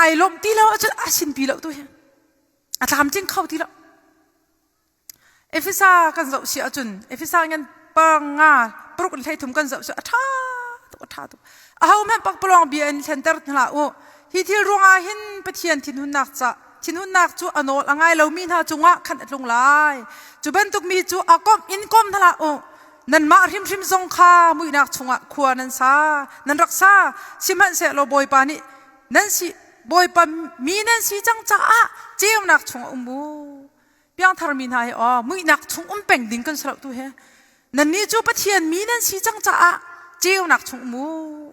Speaker 1: Ai lawmh ti lo ahcun a sinpi lo tu hi. A tlamtling kho ti lo. Efesa kan zoh si ahcun Efesa ngan panga paruk in hleithum kan zoh si a ṭha tuk a ṭha tuk. Aho hmanh pakpalawng bia in hlenter hna u. Hi thil ruangah hin Pathian thinhunnak ca thinhunnak cu a nawl a ngai lomi hna cungah khan a tlung lai. Cu bantuk mi cu a komh in kom hna hlah u. Nanmah hrimhrim zong kha muihnak chungah khua nan sa, nan rak sa. Sihmanhsehlaw Bawipa nih nan si Bawipa mi nan si cang caah ceunak chungah um u. Piangthar mi hna hi aw muihnak chung um peng ding kan si lo tu hi. Nannih cu Pathian mi nan si cang caah ceunak chung um u.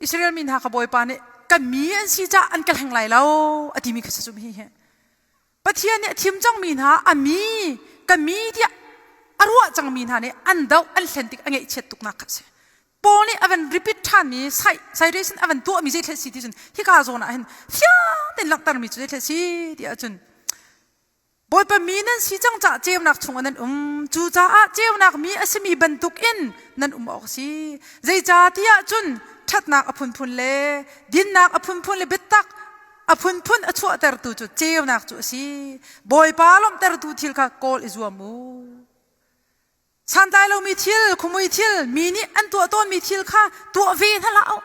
Speaker 1: Israel mi hna kha Bawipa nih kan mi an si caah an ka hleng lai lo a timi kha si hi. Pathian nih a thim cangmi hna a mi ka mi tiah a ruah cangmi hna nih an doh an hlen tik a ngaihchiat tuknak kha a si. Paul nih a van repeat ṭhanmi citation a van tuahmi zei thil si ti cun hika zawn ah hin fiang tein langhtermi cu zei thil si ti ahcun Bawipa mi nan si cang caah ceunak chungah nan um. Cucaah ceunak mi a simi bantukin nan um awk a si. Zeicahtiah cun ṭhatnak a phunphun le dinnak a phunphun le biatak a phunphun a chuahtertu cu ceunak cu a si. Bawipa lawmhtertu thil kha kawl i zuam u. Santlai lomi thil, khumui thil, mi nih an tuah tawnmi thil kha tuah ve hna hlah u.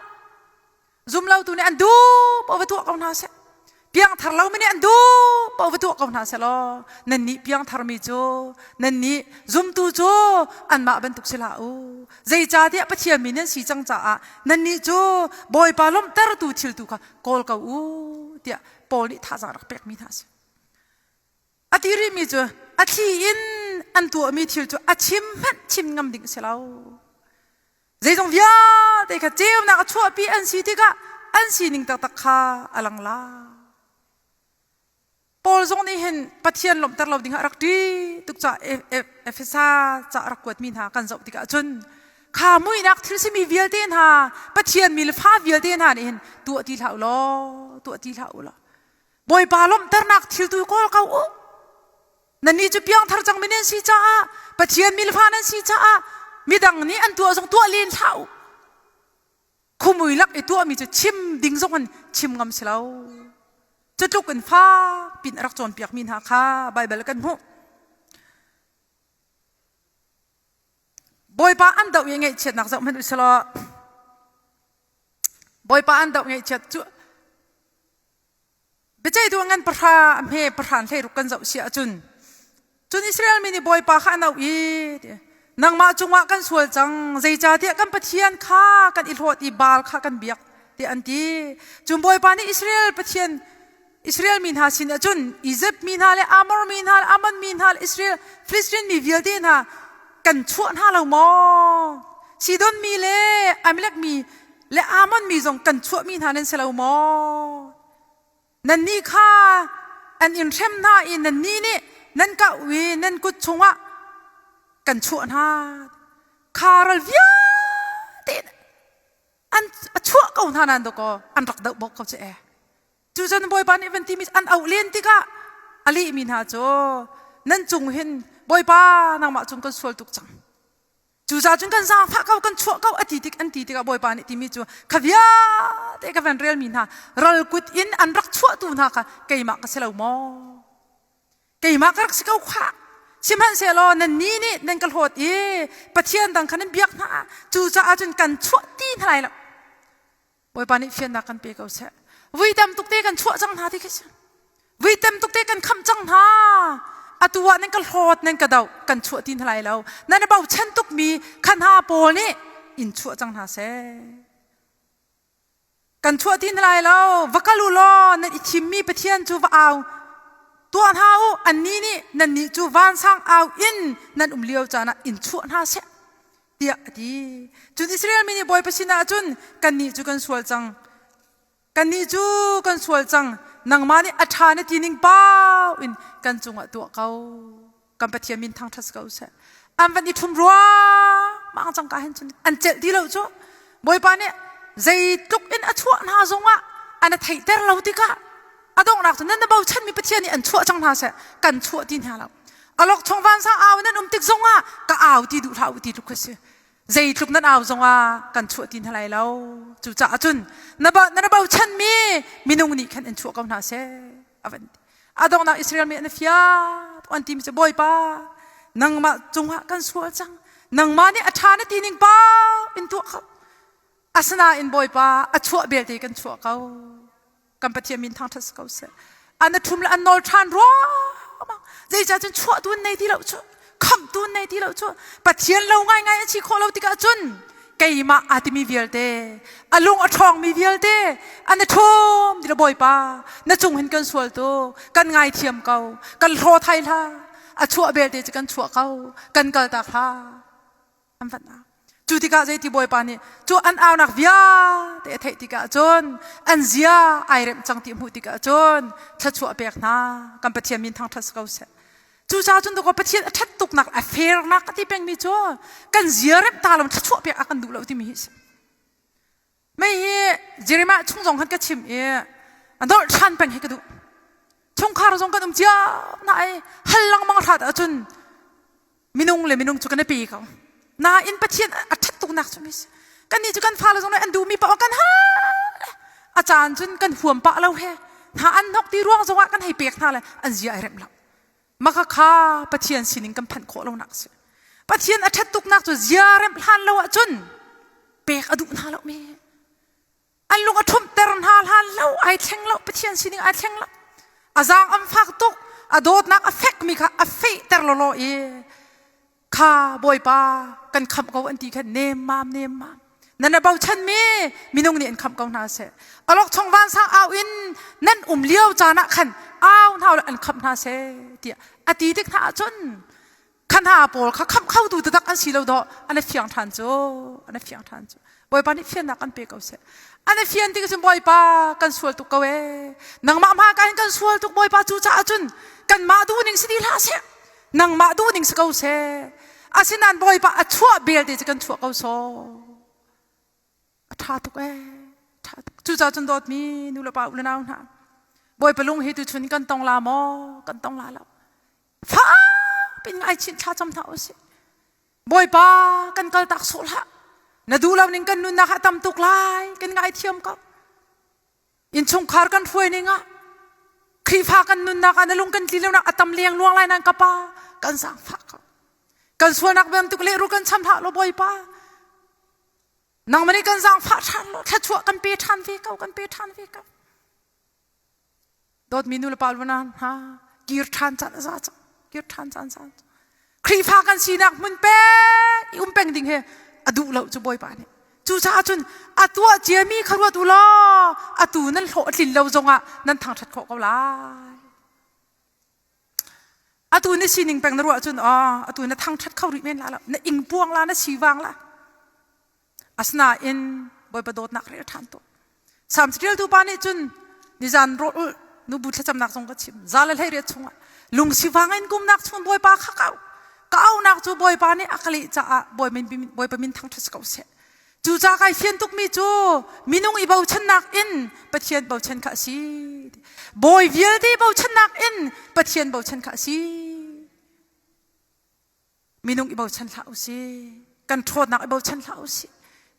Speaker 1: Zumlotu nih an duh paoh va tuah ko hna seh. Piangthar lomi nih an duh paoh va tuah ko hna sehlaw nannih piangtharmi cu nannih zumtu cu anmah bantuk si hlah u. Zeicahtiah Pathian mi nan si cang caah nannih cu Bawipa lawmhtertu thil tu kha kawl ko u tiah Paul nih thazaang rak pekmi hna a si. A ti rihmi cu a thli in an tuahmi thil cu a chim hmanh chim ngam ding a si lo. Zeizong vialte kha ceunak a chuahpi an si tikah an sining taktak kha a lang lai. Paul zong nih hin Pathian lawmhter lo dingah a rak ṭih tuk caah Efesa ca a rak kuatmi hna kan zoh tikah cun kha muihnak thil simi vialte hna Pathian mi le fa vialte hna nih hin tuah ti hlah u law tuah ti hlah u law Bawipa lawmhternak thil tu kawl ko u. Nannih cu piangthar cangmi nan si caah Pathian milfa nan si caah midang nih an tuah zong tuah len hlah u. Khumui lak i tuahmi cu chim ding zong in chim ngam si lo. Cu tluk in fak pin a rak cawnpiakmi hna kha Baibal kan hmuh. Bawipa an doh i ngaihchiatnak zoh hmanh u selaw Bawipa an doh ngaihchiat cu Biaceihtu ngan pahra a hme pahra hleiruk kan zoh si ahcun cun Israel mi nih Bawipa kha an auh i nangmah cungah kan sual cang zeicahtiah kan Pathian kha kan i hlawt i Baal kha kan biak tiah an ti. Cun Bawipa nih Israel Pathian Israel mi hna sin ahcun Izipt mi hna le Amor mi hna le Ammon mi hna le Israel Filistin mi vialte hna kan chuah hna lo maw? Sidon mi le Amalek mi le Ammon mi zong kan chuahmi hna nan si lo maw? Nannih kha an in hrem hna i nannih nih nan kauh i nan kut chungah kan chuah hna. Kha ral vialte an a chuah ko hna nan dawkaw an rak doh bawk ko cu ee. Cucun Bawipa nih van timi an auh len tikah a lehmi hna cu nan cung hin Bawipa nangmah cung kan sual tuk cang. Cucaah cun kan zaangfah ko, kan chuah ko a ti tik an ti tikah Bawipa nih timi cu kha vialte ka van relmi hna ral kut in an rak chuahtu hna kha keimah ka si lo maw? Keimah ka rak si ko khah. Sihmanhsehlaw nannih nih nan ka hlawt i Pathian dang kha nan biak hna. Cucaah cun kan chuah ti hna lai lo. Bawipa nih fiannak kan pe ko seh. Vui tam tuk te kan chuah cang hna ti khi si. Vui tam tuk te kan khamh cang hna. Atu ah nan ka hlawt nan ka doh kan chuah ti hna lai lo. Nan i bochan tukmi kha hna pawl nih in chuah cang hna seh. Kan chuah ti hna lai lo. Va kal u law nan i thimmi Pathian cu va au tuah hna u. Annih nih nannih cu vansang au in nan um lio caan ah in chuah hna seh. tiah a ti. Cun Israel mi nih Bawipa sinah cun kannih cu kan sual cang. Kannih cu kan sual cang. Nangmah nih a ṭha na ti ning pau in kan cungah tuah ko. Kan Pathian min thangṭhat ko seh. An van i ṭhum ruangmang cang ka hin cun an celh ti lo cu. Bawipa nih zeitluk in a chuah hna zongah an a theihter lo tikah a donghnak cu nan na bochanmi Pathian nih an chuah cang hna seh kan chuah ti hna lo alok chung vansang au nan um tik zongah ka au ti duh hlah u ti tluk khi si zeitluk nan au zongah kan chuah ti hna lai lo cucaah cun na ba na bochanmi minung nih khan in chuah ko hna seh a van ti a donghnak Israel mi an fia an ti mi cu Bawipa nangmah cungah kan sual cang nangmah nih a ṭha na ti ning pa in tuah ko asinain Bawipa a chuah belte kan chuah ko kan Pathian min thangṭhat si ko seh. An a ṭhum le an nawl ṭhan ruangmang. Zeicah cun chuahtu an nei ti lo cu, khamhtu an nei ti lo cu. Pathian lo ngaingai an si khawh lo tikah cun keimah aa timi vialte, a lung a ṭhawngmi vialte an i ṭhum ti lo Bawipa, na cung hin kan sual tu, kan ngaithiam ko, kan hlaw thai hlah, a chuah belte cu kan chuah ko, kan kaltak hlah. An van au. Cu tikah zeiti Bawipa nih cu an aunak vialte a theih tikah cun an zia ai remh cang ti hmuh tikah cun thluachuah a pek hna. Kan Pathian min thangṭhat si ko seh. Cucaah cun dawkaw Pathian a ṭhat tuknak a fairnak a ti pengmi cu kan zia remh ta lo thluachuah pek a kan duh lo timi hi a si. Mei hi Jeremiah chung zong khan ka chim i a dolh ṭhan peng hi ka duh. Chungkhar zong kan um cia na ai hal lengmang hrat ahcun minung le minung cu kan i pe ko. Nain Pathian a ṭhat tuknak cu mis. Kannih cu kan fale zong nih an duhmi paoh kan hal. A caan cun kan huam pah lo he. Hna an hnok ti ruang zongah kan hei pek hna le an zia ai rem lo. Maka kha Pathian sining kan phanh khawh lonak a si. Pathian a ṭhat tuknak cu zia remh hlan lo ahcun pek a duh hna lo mi. An lung a ṭhumhter hna hlan lo ai thleng lo Pathian sining ai thleng lo. A zaang an fak tuk a dawtnak a fekmi kha a fehter lawlaw i kha Bawipa kan khamh ko an ti khan nemmam nemmam. Nan a bochanmi minung nih an khamh ko hna seh. Awlokchong vansang au in nan um lio caan ah khan au hna u an khamh hna seh tiah a ti tik hna ahcun kha hna pawl kha khamh khotu taktak an si lo dawh an i fiang ṭhan cu an i fiang ṭhan cu Bawipa nih fiannak kan pe ko seh an i fian tik cun Bawipa kan sual tuk ko ee nangmah hma ka hin kan sual tuk Bawipa cu caah cun kanmah duhning si ti hlah seh nangmah duhning si ko seh asinain Bawipa a chuah belte cu kan chuah ko sawh A ṭha tuk ee. Ṭha tuk. Cucaah cun dawtmi nu le pa u le nau hna, Bawipa lung hi tuchun kan tong la maw? Kan tong la lo. Fak in ngaichin thlacam hna usih. Bawipa kan kal tak sawh hlah. Na duh lo ning kan nunnak ah tam tuk lai. Kan ngaithiam ko. Innchungkhar kan hruai ning ah Khrihfa kan nunnak ah na lung kan tli lonak a tam leng luang lai nan ka pa kan zaangfah ko. Kan sualnak bantuk lehrul kan cham hlah lo Bawipa. Nangmah nih kan zaangfah ṭhan law thluachuah kan pe ṭhan ve ko, kan pe ṭhan ve ko. Dawtmi nu le pa luna hna, kir ṭhan caan a za cang, kir ṭhan caan za. Khrihfa kan sinak hmun pek i um peng ding he a duh lo cu Bawipa nih. Cucaah cun a tuah ciami kha ruat u law atu nan hlawh a tlin lo zongah nan thangṭhat khawh ko lai. Atu na sining peng na ruah cun aw atu na thangṭhat kho rih men la lo na ing puang la na sivang la asinain Bawipa dawtnak rel ṭhan tuah Salm caṭialtu pa nih cun nizan rawl ulh nubu thlacamnak zong ka chim za le 18 chungah lung sivang in kumnak chung Bawipa kha ka auh ka auhnak cu Bawipa nih a ka leh caah Bawipa min thangṭhat si ko seh Cucaah kai fian tukmi cu minung i bochannak in Pathian bochan kha a si. Bawi vialte bochannak in Pathian bochan kha a si. Minung i bochan hlah u si. Kan ṭhawnnak i bochan hlah u si.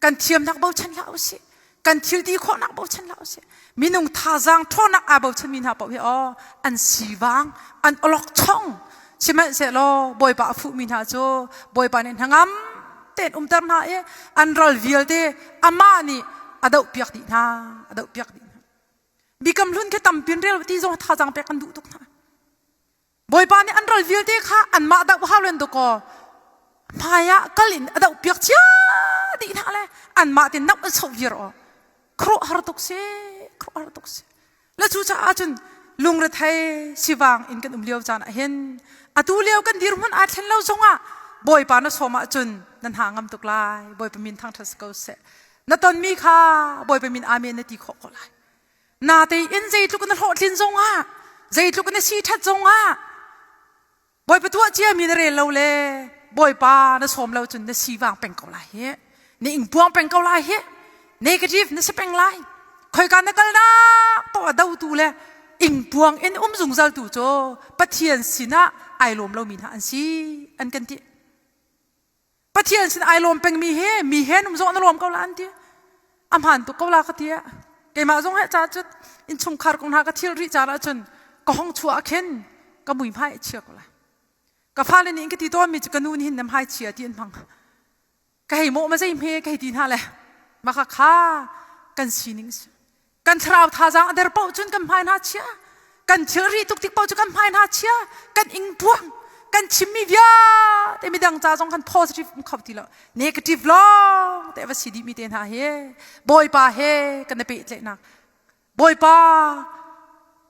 Speaker 1: Kan thiamnak bochan hlah u si. Kan thil ti khawhnak bochan hlah u si. Minung thazaang ṭhawnnak aa bochanmi hna paoh hi aw an sivang, an awlokchong. Sihmanhsehlaw Bawipa a fuhmi hna cu Bawipa nih hnangam tein umter hna i an ral vialte amah nih a dohpiak dih hna a dohpiak dih hna bikam hlun khi tampin rel ti zong thazaang pek kan duh tuk hna bawipa nih an ral vialte kha anmah doh hau len dakaw hmai ah kal in a dohpiak cia dih hna le anmah tin nok an soh viar aw khuaruahhar tuk si khuaruahhar tuk si Le cucaah cun lungrethei sivang in kan um lio caan ah hin atu lio kan dirhmun aa thlen lo zongah Bawipa na sawm ahcun nan ha ngam tuk lai. Bawipa min thangṭhat si ko seh. Na tonmi kha Bawipa min amen na ti khawh ko lai. Natein zeitluk na hlawhtlin zongah zeitluk na si ṭhat zongah Bawipa tuah ciami na rel lo le Bawipa na sawm lo cun na sivang peng ko lai hi. Na ingpuang peng ko lai hi. Negative na si peng lai. Khoika na kalnak poah dotu le ingpuang in um zungzal tu cu Pathian sinah ai lawm lomi hna an si an kan ti. Pathian sin ai lawm pengmi hi mi he um zong na lawm ko la an ti. A hmaan tuk ko la ka ti. Keimah zong he ca cun innchungkhar kong hna ka thil rih caan ahcun ka hong chuah khin ka mui hmai a chia ko lai. Ka fale nih ka ti tawnmi cu ka nu nih hin na hmai chia ti an hmang. Ka hei mawh ma zei hme ka hei ti hna le maka kha kan sining si. Kan thlarau thazaang a der paoh cun kan hmai hna chia. Kan thilri tuk tik paoh cu kan hmai hna chia. Kan ingpuang. Kan chimmi vialte midang ca zong kan positive um kho ti lo. Negative lawng te va si dihmi te hna hi Bawipa he kan i pehtlaihnak. Bawipa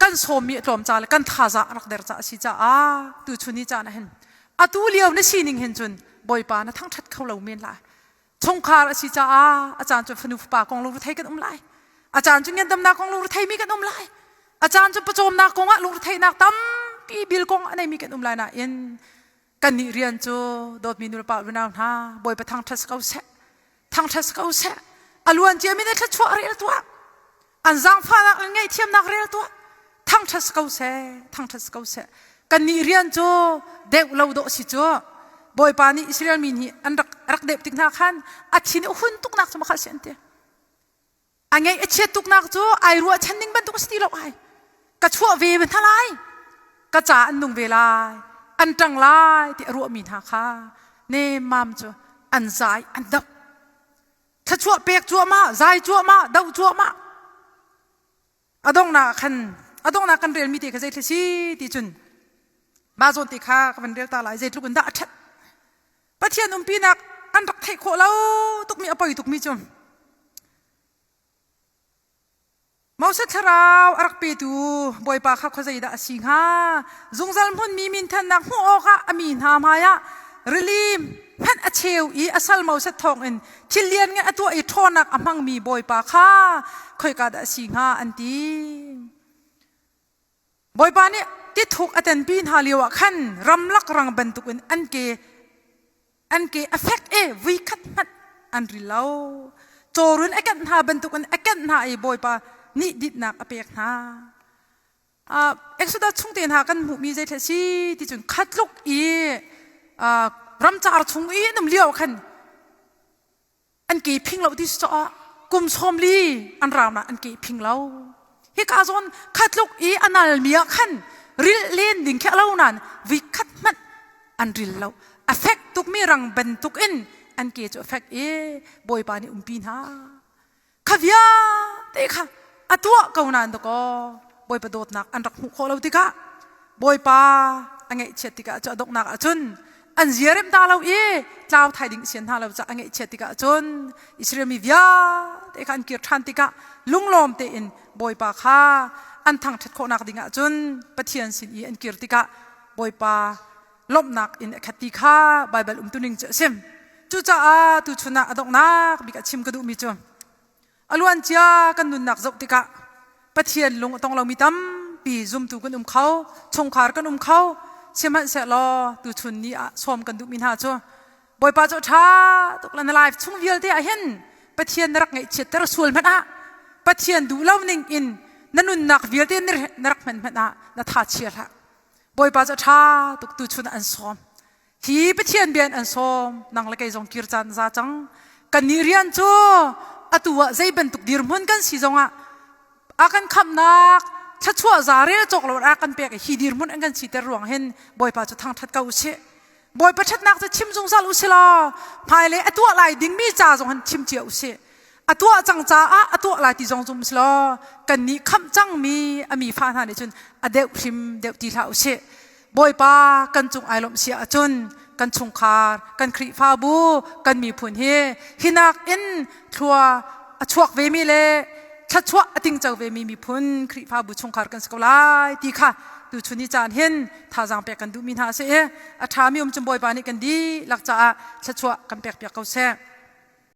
Speaker 1: kan sawmmi a tlawm ca le kan thazaang a rak der ca a si caah tuchun ni caan ah hin atu lio na sining hin cun Bawipa na thangṭhat kho lo men lai. Chungkhar a si caah a caan cu fanu fapa kong lungre kan um lai. A caan cu ngandamnak kong lungre theimi kan um lai. A caan cu pawcawmnak kong ah lungre theihnak tampi bil kong a neimi kan um lai nain kannih rian cu dawtmi nulepa unau hna Bawipa thangṭhat si ko seh. Thangṭhat si ko seh. A luan ciami nih thluachuah rel tuah. An zaangfahnak le ngaihthiamnak rel tuah. Thangṭhat si ko seh, thangṭhat si ko seh. Kannih rian cu deuh lo dawh si cu. Bawipa nih Israel mi nih an rak rak deuh tik hna khan a thin a hun tuknak cu makha si an ti. A ngeih a chiat tuknak cu ai ruahchan ning bantuk a si ti lo ai. Ka chuah ve hna lai. Ka ca an nung ve lai. An ṭang lai ti a ruahmi hna kha nemmam cu an zai an doh. Thluachuah pek cuahmah, zai cuahmah, doh cuahmah. A donghnak ah khan a donghnak kan relmi te kha zei thil si ti cun mah zawn te kha ka van rel ta lai zeitluk in dah a ṭhat. Pathian umpinak an rak theih khawh lo tukmi a poi tukmi cu Moses thlarau a rak petu Bawipa kha khuazei dah a si hnga? Zungzal hmunmi minthannak hmuh awkah a mi hna hmaiah rili hmanh a cheu i a sal Moses thawngin thil lianngan a tuah i ṭhawnnak a hmangmi Bawipa kha khoika dah a si hnga an ti. Bawipa nih tithuk a tenpi hna lioah khan ramlak rang bantukin an ke an ke a fek i vuikhat hmanh an ril lo. Cawrun a kenh hna bantukin a kenh hna i Bawipa nih dinhnak a pek hna. Uh, Exodus chung te hna kan hmuhmi zei thla si ti cun khatluk i uh, ramcar chung i an um lio khan an ke phing lo ti caah kum 40 an rau an ke phing lo. Hika zawn khatluk i a nalmi ah khan ril len ding khi a lo nain vuikhat hmanh an ril lo. A fek tukmi rang bantuk in an ke cu a fek i Bawipa nih umpi hna. Kha vialte kha a tuah ko nain dakaw Bawipa dawtnak an rak hmuh khawh lo tikah Bawipa a ngaihchiat tikah cu a donghnak ah cun an ziarem ta lo i tlau thai ding sian hna lo caah a ngaihchiat tikah cun Israel mi vialte kha an kir ṭhan tikah lunglawm tein Bawipa kha an thangṭhat khawhnak dingah cun Pathian sin i an kir tikah Bawipa lawmhnak in a khat ti kha Baibal umtuning cu a sim. Cucaah tuchun ah a donghnak bik ah chim ka duhmi cu A luancia kan nunnak zoh tikah Pathian lung a tong lomi tampi zumtu kan um kho, chungkhar kan um kho. Sihmanhsehlaw tuchun ni ah sawm kan duhmi hna cu Bawipa cu a ṭha tuk le na life chung vialte ah hin Pathian na rak ngaihchiatter sual hmanh ah Pathian duh lo ning in na nunnak vialte na rak hman hmanh ah na tha chia hlah. Bawipa cu a ṭha tuk tuchun ah an sawm. Hi Pathian bia in an sawm, nang le kei zong kir caan za cang. Kannih rian cu atu ah zei bantuk dirhmun kan si zongah a kan khamhnak thluachuah za rel cawk lo a kan pek i hi dirhmun an kan siter ruang hin Bawipa cu thangṭhat ko usih. Bawipa ṭhatnak cu chim zungzal usih law hmailei a tuah lai dingmi ca zong hin chim cia usih. A tuah cang caah a tuah lai ti zong zum usih law kannih khamh cangmi a mi fa hna nih cun a deuh hrim deuh ti hlah usih. Bawipa kan cung ai lawmh si ahcun kan chungkhar, kan Khrihfabu, kan miphun hi hinak in thlua a chuak vemi le thluachuah a tingco vemi miphun Khrihfabu chungkhar kan si ko lai ti kha tuchun ni caan hin thazaang pek kan duhmi hna a si i a ṭhami um cun Bawipa nih kan dihlak caah thluachuah kan pek piak ko seh.